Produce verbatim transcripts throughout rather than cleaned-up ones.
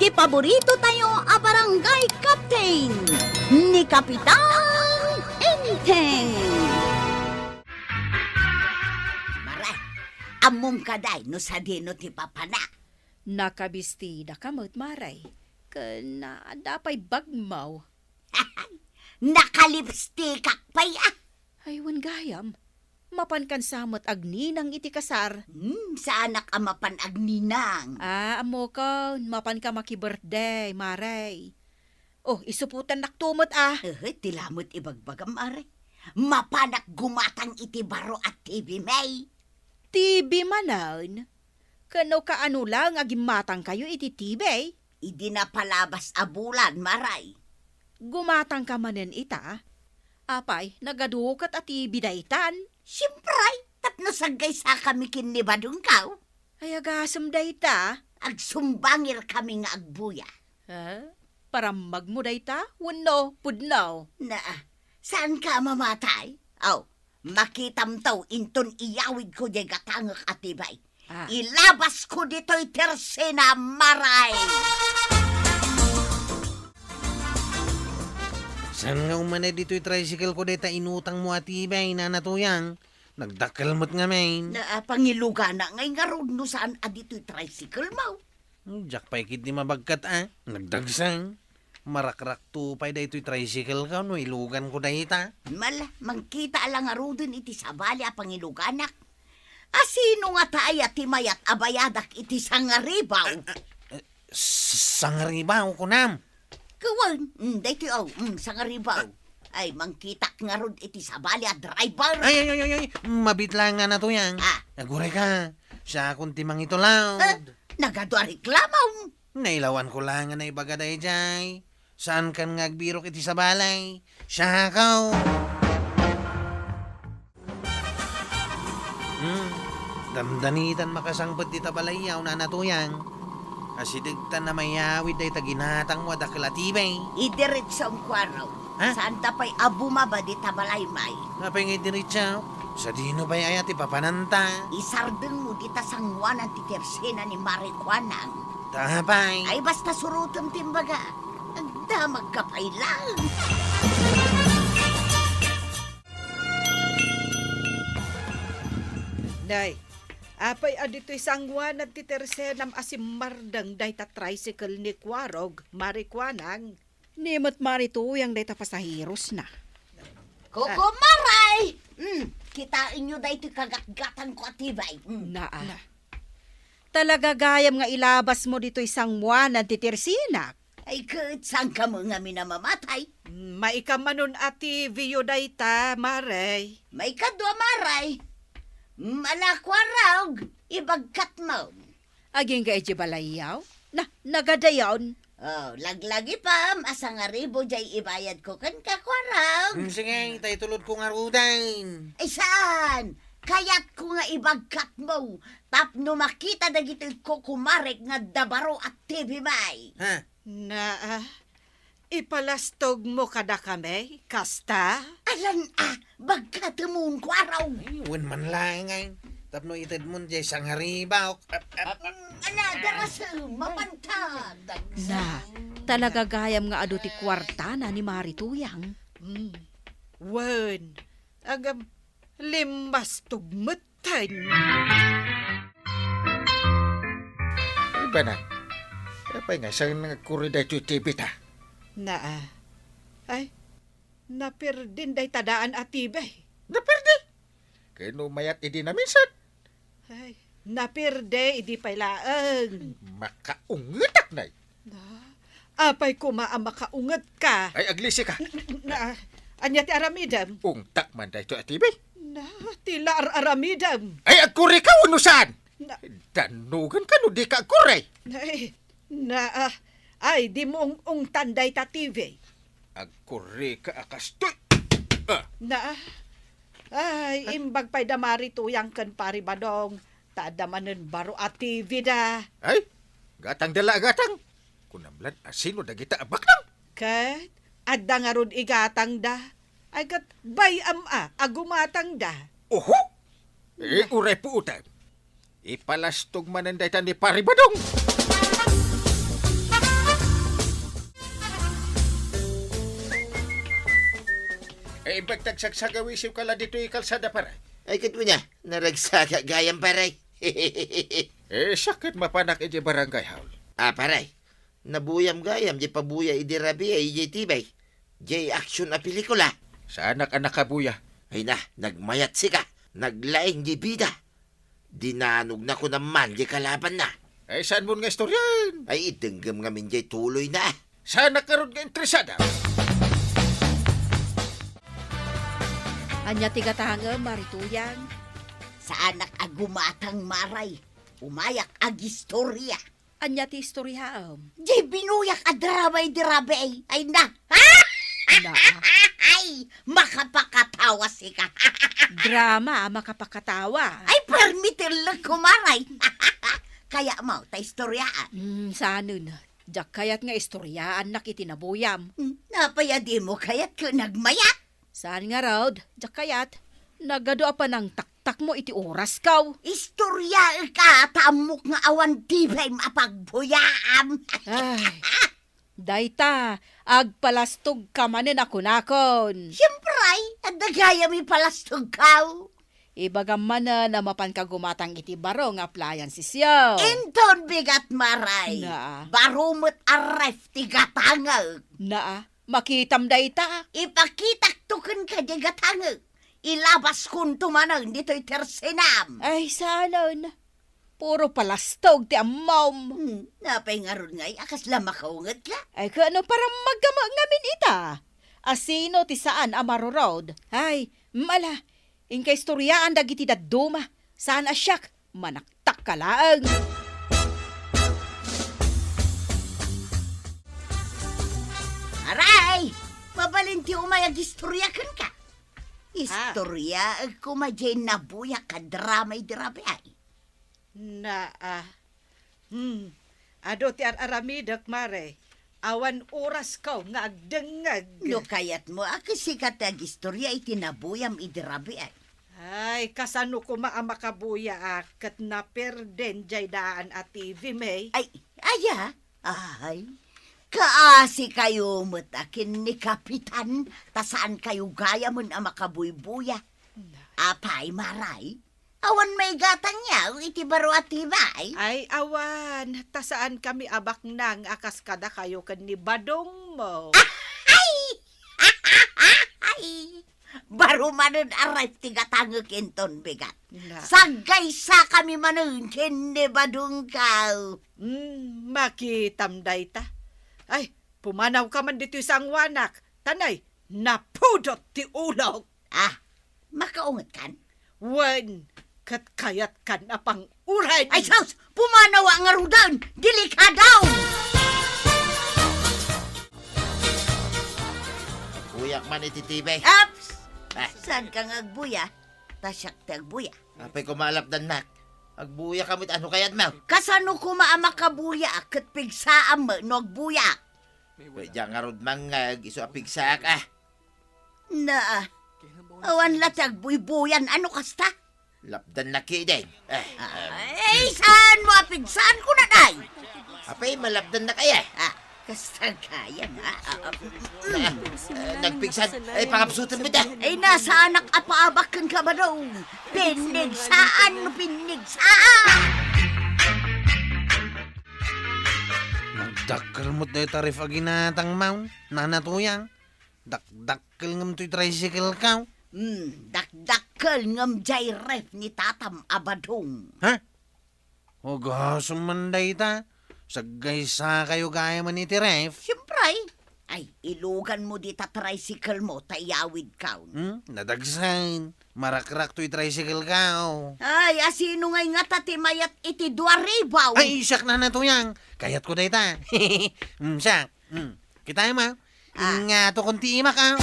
Paborito tayo a barangay captain, ni Kapitan Enteng. Mare, ammom kadi no sadino ti papana? Nakabistida ka met, Mare. Ken adda pay bagmo. Nakalipstikak pay, ah. Ay, wen gayam. Mapankan sa met agninang iti kasar. Hmm, saanak a mapan agninang. Ah, ammokon, mapanka maki-birthday, Mare. Oh, isupotannakto met, ah. Ehe, ti la met ibagbagam, Mare. Mapanak gumatang iti baro a T V, May. T V manen? Ken no kaano laeng a gimmatangkayo iti T V? Idi napalabas a bulan, Mare. Gumatangka manen ita? Apay, nagadu ket a T V daytan? Siempre, tapno saggaysakami ken ni Badongko. Ay, agasem dayta. Agsumbangirkami nga agbuya. Ha? Parammagmo dayta? Wenno, pudno? Na, saanka a mamatay? Aw, makitamto inton iyawidko diay gatangek a T V. Ah. Ilabasko ditoy tersena, Mare. Saan nga umanay ditoy tricycle ko dayta inutangmo a T V, Nana Tuyang? Nagdakkel met ngamin. Na, ah, pangiluganak ngay ngarud no saan a ditoy tricycle mo. Hmm, diak pay ketdi mabagkat, ah. Nagdagsa. Marakrakto pay daytoy tricycle ko no iluganko dayta. Mala, mangkita a la ngaruden iti sabali a pangiluganak. A sino ngata aya ti mayat a bayadak iti sangaribaw? Eh, eh, eh, s-, sangaribaw, kunam? Kawan, mm, daytoy, aw, mm, sangaribaw. Ay, mangkitak ngarud iti sabali a driver. Ay, ay, ay, ay, ay, mabiit laeng, Nana Tuyang. Ah. Agurayka, siakon ti mangitulod. Eh, nagadu a reklamo. Nailawanko laeng nga naibaga daydiay. Saankan nga agbirok iti sabali. Siakon. Hmm. Dandanitan makasangpet dita balayyo, Nana Tuyang. Asidegtan a mayawid dayta ginatangmo a dakkel a T V. Idiretsom, Kuarog. Ha? Saanta pay a bumaba dita balay, May. Apay nga idiretso? Sadino pay aya ti papananta? Isardengmo dita sangoanan ti tersena ni Mare Kuanang. Ta apay? Ay, basta surotem ti imbaga. Agdamagka pay laeng. Nay, apay a ditoy sangoanan ti tersenam a simmardeng dayta tricycle ni Kuarog, Mare Kuanang? Ni met Mare Tuyang dayta pasaherosna. Kukumaray! Mm, kitaenyo daytoy kagatgatangko a T V. Mm. Naa. Na. Talaga gayam nga ilabasmo ditoy sangoanan ti tersenak. Ay, ket saanka met ngamin a mamatay? Mm, maikamanon a T V-yo dayta, Mare. Maikadua, Mare. Mm, ala, Kuarog, ibagkatmo. Agingga idiay balayyo? Na, nagadayon. Oh, laglagipem a sangaribu diay ibayadko kenka, Kuarog. Hmm, sige, ta itulodko ngaruden. Ay, saan? Kayatko nga ibagkatmo tapno makita dagiti kukumarek nga adda baro a T V, May. Ha? Naa, ipalastogmo kadakami, kasta? Alan a, bagkatemon, Kuarog. Ay, wen man laeng, ay. Tapno itedmon diay sangaribu. Ap, ap, ap. Mm, ala, darasem, mapantag. Na, talaga gayam nga adu ti kuartana ni Mare Tuyang. Mm. Wen, agam, limmastog met. Ten. Ay, bana. Apay nga, saan nga agkurre daytoy T V ta? Naa. Ay, naperdin dayta daan a T V. Naperde? Ken no mayat idi naminsan? Ay, naperde idi pay laeng. Makaungetak, nay. Na, apay koma a makaungetka? Ay, aglisi ka. Na, ania ti aramidem? Ungtak man daytoy a T V. Na, ti la ar-aramidem. Ay, agkurre ka wenno saan? Na, dannogan ka no di ka agkurre. Ay, na, ah, ay, di mo ung-ungtan dayta T V. Agkurre ka a kastoy. Ah. Na, ay, imbag pay da Mare Tuyang ken Pari Badong. Ta adda manen baro a T V da. Ay, gatangda la a gatang. Kunam lan a sino dagita a baknang? Ket adda ngarud igatangda. Ay ket bay-am a, a gumatangda. Oho! Eh, uray puotan. Ipalastog manen dayta ni Pari Badong. Imbag ta agsagsagawisiwka la ditoy kalsada, pare. Ay, ket wen a, naragsaga gayam, pare. Eh, siak ket mapanak idiay barangay hall. Ah, pare, nabuyam gayam diay pabuya idi rabii idiay T V. Diay action a pelikula. Saanak a nakabuya. Ay na, nagmayat sika. Naglaing diay bida. Dinanogna kunam man diay kalabanna. Ay, saanmon nga istorian? Ay, idenggem ngamin diay tuloyna. Saanak ngarud nga interesada. Ania ti gatangem, Mari Tuyang? Saanak a gumatang, Maray. Umayak agistorya. Ania ti istoryaem? Diay binuyak a drama idi rabii. Ay na. Na? Ay, makapakatawa sika. Drama a makapakatawa? Ay, permi ti ellek ko, Maray. Kayatmo ta istoryaak? Hmm, saanen. Diak kayat nga istoryaannak iti nabuyam. Hmm, apay a dimo kayat ket nagmayat? Saan ngarud, diak kayat. Nagadu a panangtaktakmo iti orasko. Istoryaek a, ta ammok nga awan T V-m a pagbuyaam. Ay, dayta, agpalastogka manen a kunakon. Siempre, adda gayam ipalastogko. Ibagam manen a mapanka gumatang iti baro nga appliancesyo. Inton bigat, Maray. Naa. Baro met a ref ti gatangek. Naa, makitam dayta. Ipakitakto kenka diay gatangek. Ilabaskonto manen ditoy tersenam. Ay, saanen. Puro palastog ti ammom. Hmm, apay ngarud ngay a kasla makaungetka? Ay, ket no parammagka met ngamin ita. A sino ti saan a marurod? Ay, mala, inka istoryaan dagiti dadduma. Saan a siak, manaktakka laeng. Aray! Mabalin ti umay agistorya kenka. Ah. Istoryaek koma diay nabuyak a drama idi rabii. Na, ah, hmm, adu ti ar-aramidek, Mare. Awan orasko nga agdengngeg. No kayatmo a, sika ti agistorya iti nabuyam idi rabii. Ay, kasano koma a makabuyaak ket naperden diay daan a T V, May? Ay, aya? Ay, kaasikayo met a ken ni Kapitan, ta saankayo gayamen a makabuybuya. Na. Apay, Maray? Awan maigatangyo iti baro a T V? Ay, awan. Ta saankami a baknang a kas kadakayo ken ni Badongmo. Ay! Ay! Baro manen a ref ti gatangek inton bigat. Na. Saggaysakami manen ken ni Badongko. Hmm, makitam dayta. Ay, pumanawka man ditoy sangoanak. Tanay, napudot ti ulok. Ah, makaungetkan? Wen, ket kayatkan a pang-uray. Ay, sus! Pumanaw a ngaruden! Delikado! Agbuyak man iti T V. Aps! Ah. Saanka nga agbuya? Ta siak ti agbuya. Apay koma a lapdannak. Agbuyaka met, ano kayatmo? Kasano koma a makabuyaak ket pigsaam met no agbuyaak? Ket diak ngarud mangngeg isu a pigsaak, ah. Na, awan la ti agbuybuyan, ano kasta? Lapdannak ketdin. Eh, em. Ay, saanmo a pigsaan, kunam, ay? Apay, malapdannak aya? Ah, kasta gayam, ah. Ah, ah. Na, eh, nagpigsan. Ay, pangabsutan mo da. Ay, na, saanak a paabak kenka, Badong. Pinigsaan, pinigsaan. Nagdakkel met dayta ref a ginatangmo, Nana Tuyang. Dakdakkel ngem toy tricycle-ko. Hmm, dakdakkel ngem diay ref ni tatam a Badong. Ha? Ugasem man dayta. Saggaysakayo gayamen iti ref. Siempre. Ay, iluganmo dita tricycle-mo ta iyawidko. Hmm? Nadagsen. Marakrak toy tricycle-ko. Ay, a sino ngay ngata ti mayat iti dua ribu? Ay, siak, Nana Tuyang. Kayatko dayta. Hmm, siak. Hmm. Kitaem, ah. Ah. Ingatukon ti imak, ah.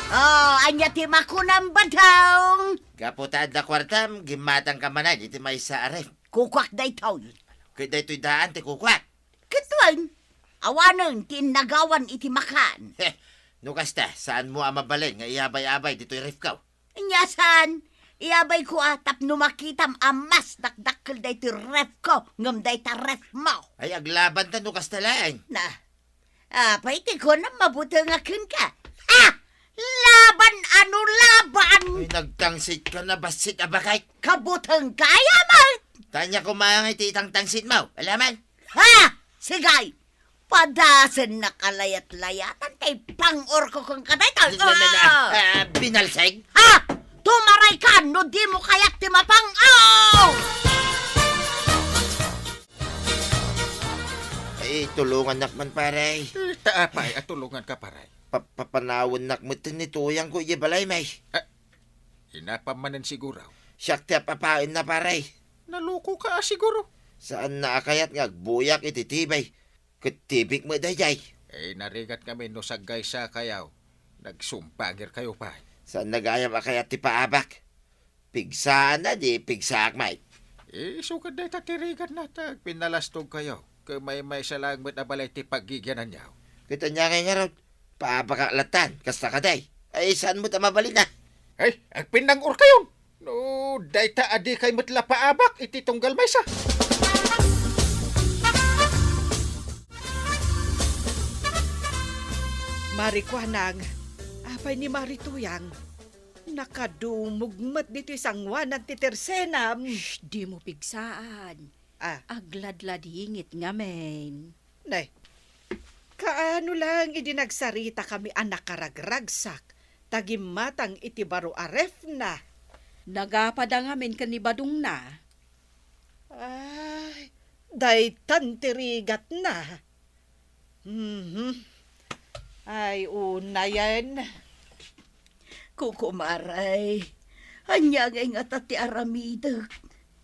Oh, ania ti makunam, Badong? Gapu ta adda kuartam, gimmatangka manen iti maysa a ref. Kukuak daytoy. Ket daytoy daan ti kukuak. Ket wen, awanen ti innagawan iti makan. Heh, no kasta, saanmo a mabalin nga iyabay-abay ditoy refko? Ania saan, iyabayko a tapno makitam a mas dakdakkel daytoy refko ngem dayta refmo. Ay, aglabanta no kasta laeng. Na, Apay ti kunam, mabutengak kenka? Ah! Laban a no laban! Ay, nagtangsit ka na, bassit a bakay. Kabutengka, ay, amat! Tanya kumangay ti itangtangsit mo. Alaman? Ha! Sigay! Padasen nakalayat-layatan tay pang-urko kenka daytoy. Na, na, na, Ah! ah, binalseng? Ha! Tumaray ka no di mo kayat ti mapang-aw! Ay, tulungannak man, pare. Eh, ta apay a tulonganka, pare? Pa-, papanawennak metten ni Tuyangko idiay balay, may. Ah, inapam manen siguro. Siak ti ap-apaenna, pare. Nalukoka a siguro. Saanna a kayat nga agbuyak iti T V. Ket T V-k met daydiay. Eh, narigat ngamin no saggaysakayo, nagsumbangirkayo pay. Saanna gayam a kayat ti paabak. Pigsaanna di pigsaak, Mike. Eh, isu ket dayta ti rigatna ta agpinnalastogkayo. Ket maymaysa laeng met a balay ti paggigiananyo. Ket ania ngay ngarud? Paabakak lattan, kasta kadi. Ay, saan met a mabalin a? Ay, agpinnang-orkayon! No, dayta a dikay met la paabak iti tunggal maysa. Mari Kuanang, apay ni Mari Tuyang? Nakadumog met ditoy sangoanan ti tersenam. Shh, dimo pigsaan. Ah. Agladladingit ngamin. Nay, kaano lang idi nagsaritakami a nakaragragsak ta gimmatang iti baro a refna? Nagapada ngamin ken ni Badongna. Ay, daytan ti rigatna. Mhm. Ay, unayen. Kukumaray, ania ngay ngata ti aramidek?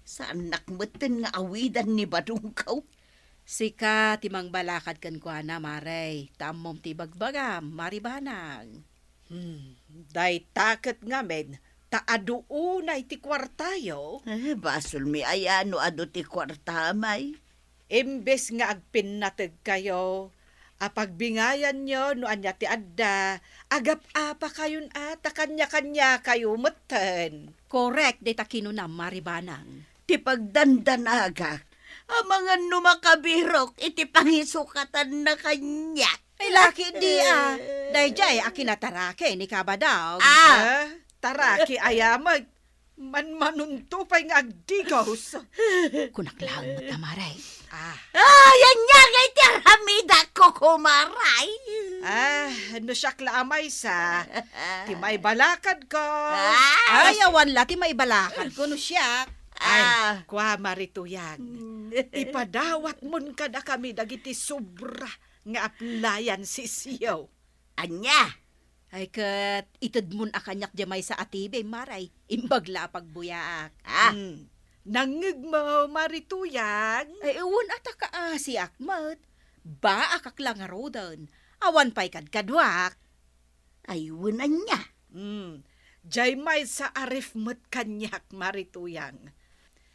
Saannak metten nga awidan ni Badongko. Sika ti mangbalakad kenkuana, Mare, ta ammom ti ibagbagam, Mari Banang. Hmm, dayta ket ngamin, ta adu unay ti kuartayo. Eh, basolmi aya no adu ti kuartam ay? Imbes nga agpinnategkayo, a pagbingayanyo no ania ti adda, agap-apakayon a ta kanya-kanyakayo metten. Korek dayta kinunam, Mari Banang. Ti pagdandanagak, amangan no makabirok iti pangisukatan na kaniak. Ay, laki di, ah. Daydiay a kinataraki ni Kabadog. Ah! Ah, taraki aya met. Manmanunto pay nga agdigos. Kunak laeng met, Mare. Ah. Ay, ania ngay ti aramidak, Kukumaray? Ah, no siak la a maysa, ti maibalakadko. Ah. Ay, awan la ti maibalakadko no siak. Ay, Ah. Kua, Mari Tuyang. Mm. Ipadawatmon kadakami dagiti sobra nga appliancesyo. Ania? Ay, ket itedmon a kaniak diay maysa a T V, Mare. Imbag la a pagbuyaak. Ah. Hmm. Nangngegmo, Mari Tuyang? Ay, wen a ta kaasiak met. Baakak la ngaruden. Awan pay kadkaduak. Ay, wen ania? Hmm. Diay maysa a ref met kaniak, Mari Tuyang.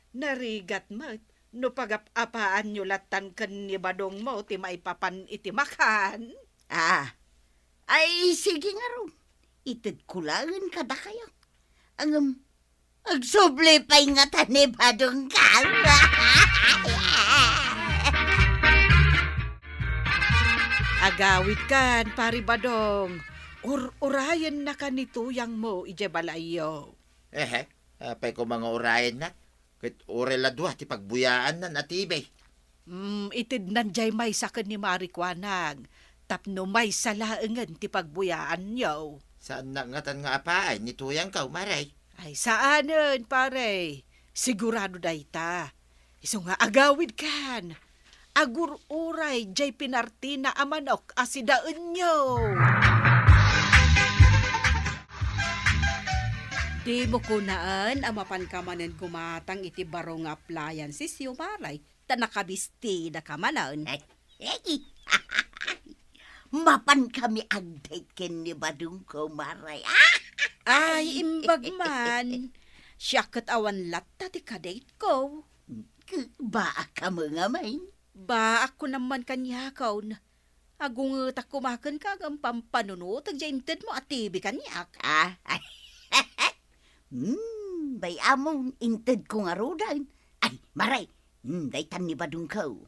Narigat met no pagap-apaanyo lattan ken ni Badongmo ti maipapan iti makan. Ah, ay, sige ngarud. Itedko laeng kadakayo. Ngem, agsubli pay ngata ni Badongko. Agawidkan, Pari Badong. Ur-urayennaka ni Tuyangmo idiay balayyo. Ehe, apay koma nga urayennak? Ket uray la dua ti pagbuyaannan a T V. Mm, itednan diay maysa ken ni Mari Kuanang, tapno maysa laengen ti pagbuyaanyo. Saannak ngatan nga apaay ni Tuyangko, Mare? Ay, saanen, pare. Sigurado dayta. Isu nga agawidkan. Agur-uray diay pinartina a manok a sidaenyo. Dimo kunaen a mapanka manen gumatang iti baro nga appliancesyo, Mare, ta nakabistidaka manen. Mapankami agdate ken ni Badongko, Mare. Ay, imbag man. Siak ket awan latta ti kadate-ko. Baak kamo ngamin? Baak kunam man kaniakon. Agungetak koma kenka ngem pampanunotek diay intedmo a T V kaniak. Ah, hmm, bay-amon, intedko ngaruden. Ay, Mare, hmm, daytan ni Badongko.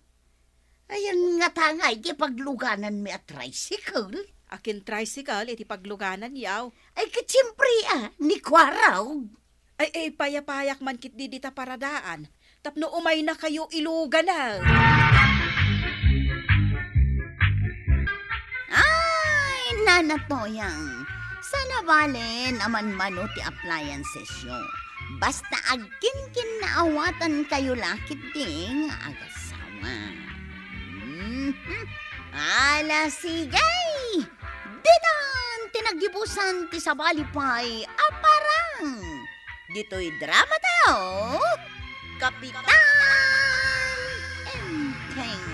Ayan ngata nga iti paglugananmi a tricycle. Akin tricycle iti paglugananyo? Ay, ket siempre, a, ni Kuarog. Ay, ay, payapayak man ketdi dita paradaan tapno umaynakayo iluganak. Ay, Nana Toyang, saan a bale a manmano ti appliancesyo. Basta agkinkinnaawatankayo la ketdi nga agasawa. Mhm. Ala, sige! Ditan ti naggibusan ti sabali pay a parang ditoy dramatayo, Kapitan Enteng.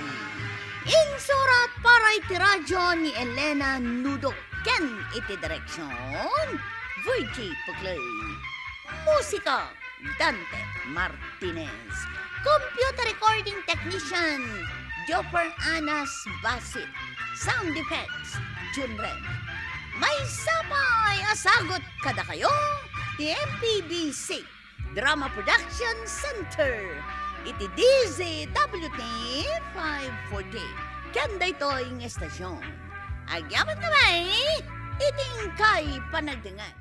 Insurat para iti radyo ni Elena Nudo ken iti direksion, Virgie Puclay. Musika, Dante Martinez. Computer recording technician, Jopper Anas Basit. Sound effects, Jun Red. Maysa pay a sagut kadakayo ti M P B C Drama Production Center iti D Z W T five forty. Ken daytoy nga estasyon, agyamankami iti inkay panagdengngeg.